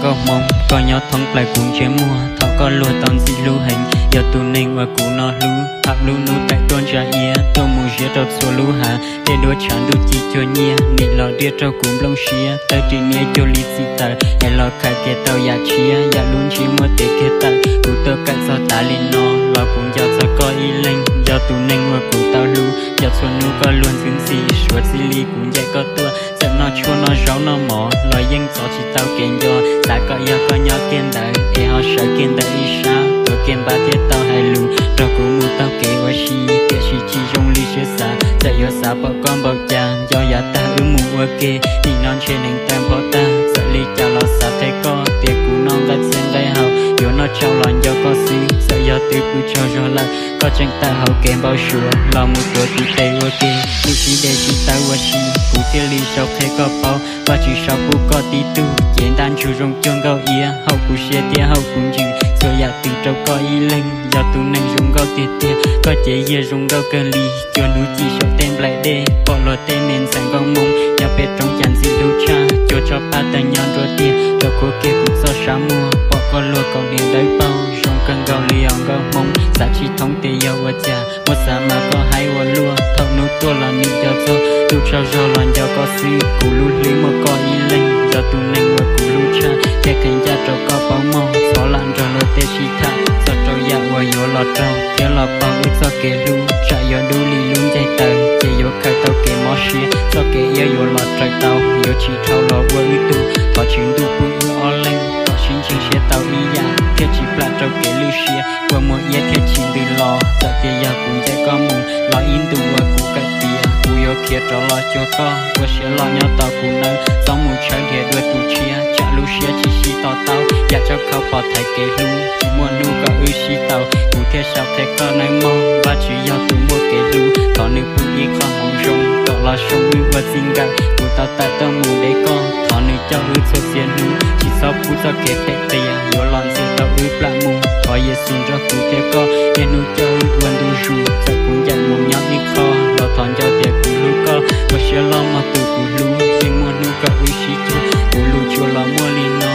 Nkauj Hmoob, koj nyob thoob plaws kuv ntsej muag, thaum koj luag tau ntxim hlub heev, yog tus neeg uas kuv no hlub. Thaum lub hnub taim tuaj ntsa iab, tuaj mus ziab rau txhua lub hav, tej duab tshav ntuj ci cuag nyiaj, nim los riaj rau kuv nplooj siab, tawg ris niab cuag li txim taws, es los khaws kiag tau yam tshiab, yam lub ntsej muag tes kiag tawm. Kuv tuaj kawm txog tas li no, los kuv nco txog koj ib leeg, yog tus neeg uas kuv tau hlub, yog txhua hnub koj luag ntxhi ntxhi, suav txij li kuv ncaim koj tuaj, txawm noj tshuaj noj zaub noj mov los yeej txov tsis tau kev nco, xav kom yog koj nyob kiag ntawd, es ho sawv kiag ntawm ib sab, tuav kiag npab thiaj tau hais lus, nrog kuv mus taug kev ua si, tiam sis tsis zoo li siab xav, txawm yuav xav pom koj npaum cas, nco yav tag wb mus ua ke, nim no ntshe neeg tawg npho tag, txawm li cas los xav qhia koj, tias kuv noj nqaij txhiab nqaij hau, yuav noj tsau los nco koj xwb, txawm yog twb pw tsaug zog lawm, koj tseem tawm hauv kev npau suav, los mus tuav tus tes ua ke, lub sib dej sib tawb ua si, kuv thiaj li sau qhia koj paub, Vajtswv sau pub koj tib tug, cev ntaj ntsug zoo cuag nkauj iab, haum kuv siab thiab haum kuv ntsws, txhua yam twg rau koj ib leeg, yog tus neeg zoo nkauj tiag tiag, koj cev yiag zoo nkauj kawg li, cuag hnub ci saum tej nplaim dej, pom luag tej me ntxhais nkauj Hmoob, nyob pem roob cas ntxim hlub tshaj, cuag tsob paj tawg nyob nruab tiag, rau khuav kiag kuv txoj sab muag, pom koj luag kaus hniav dawb paug, zoo kawg nkaus li os nkauj Hmoob, xav tsis thoob tias yog ua cas, muab xav mas koj haib ua luaj, thaum hnub tuaj los nim nco txog, ntuj tsaug zog los nco koj xwb, kuv lub hlwb muaj koj ib leeg, yog tus neeg uas kuv hlub tshaj, thiaj qhia ncaj rau koj paub mog, txhob lam nrog luag tej sib tham, txog rau yam uas yuav los raug, thiab los paug wb txoj kev hlub, tsam yuav dub li lub ncaig taws, ces yuav khaws tau kev mob siab, txoj kev iab yuav los raws tau, yuav tsis dhau los ua wb tug, thov Tswv Ntuj pub wb ob leeg, kom sib ntseeg siab tau ib yam, thiaj tsis plam rau kev lwj siab, ua muag iab thiaj tsis ntws los, txawm tias yog kuv ncaim koj mus, los ib ntus uas kuv kawm tiav, kuv yuav khiav rov los cuag koj, ua siab loj nyob tos kuv nawb, txhob mus tshawb dhia dua tus tshiab, tsam lub siab tsis sib to taub, yam tsab khau pom thaiv kev hlub, tsis muaj hnub kom wb sib tau, kuv thiaj sau qhia koj nawb mog, Vajtswv yog tus muaj kev hlub, thov nws pub ib qho hmoov zoo, kom los zoo wb ua txij nkawm, kuv tau tawm tuaj mus de koj, thov nws coj wb txhua txhia hnub, tsis txhob pub txoj kev phem qias, yuav los ntxias tau wb plam mus, thov Yexus nrog kuv thiab koj, niaj hnub coj wb ua ntu zus, txawm kuv ncaim mus nyob ib qho, los thov nco tias kuv hlub koj, ua siab loj mog tus kuv hlub, yeej muaj hnub kom wb sib cuag, kuv lus tsuas los muaj li no,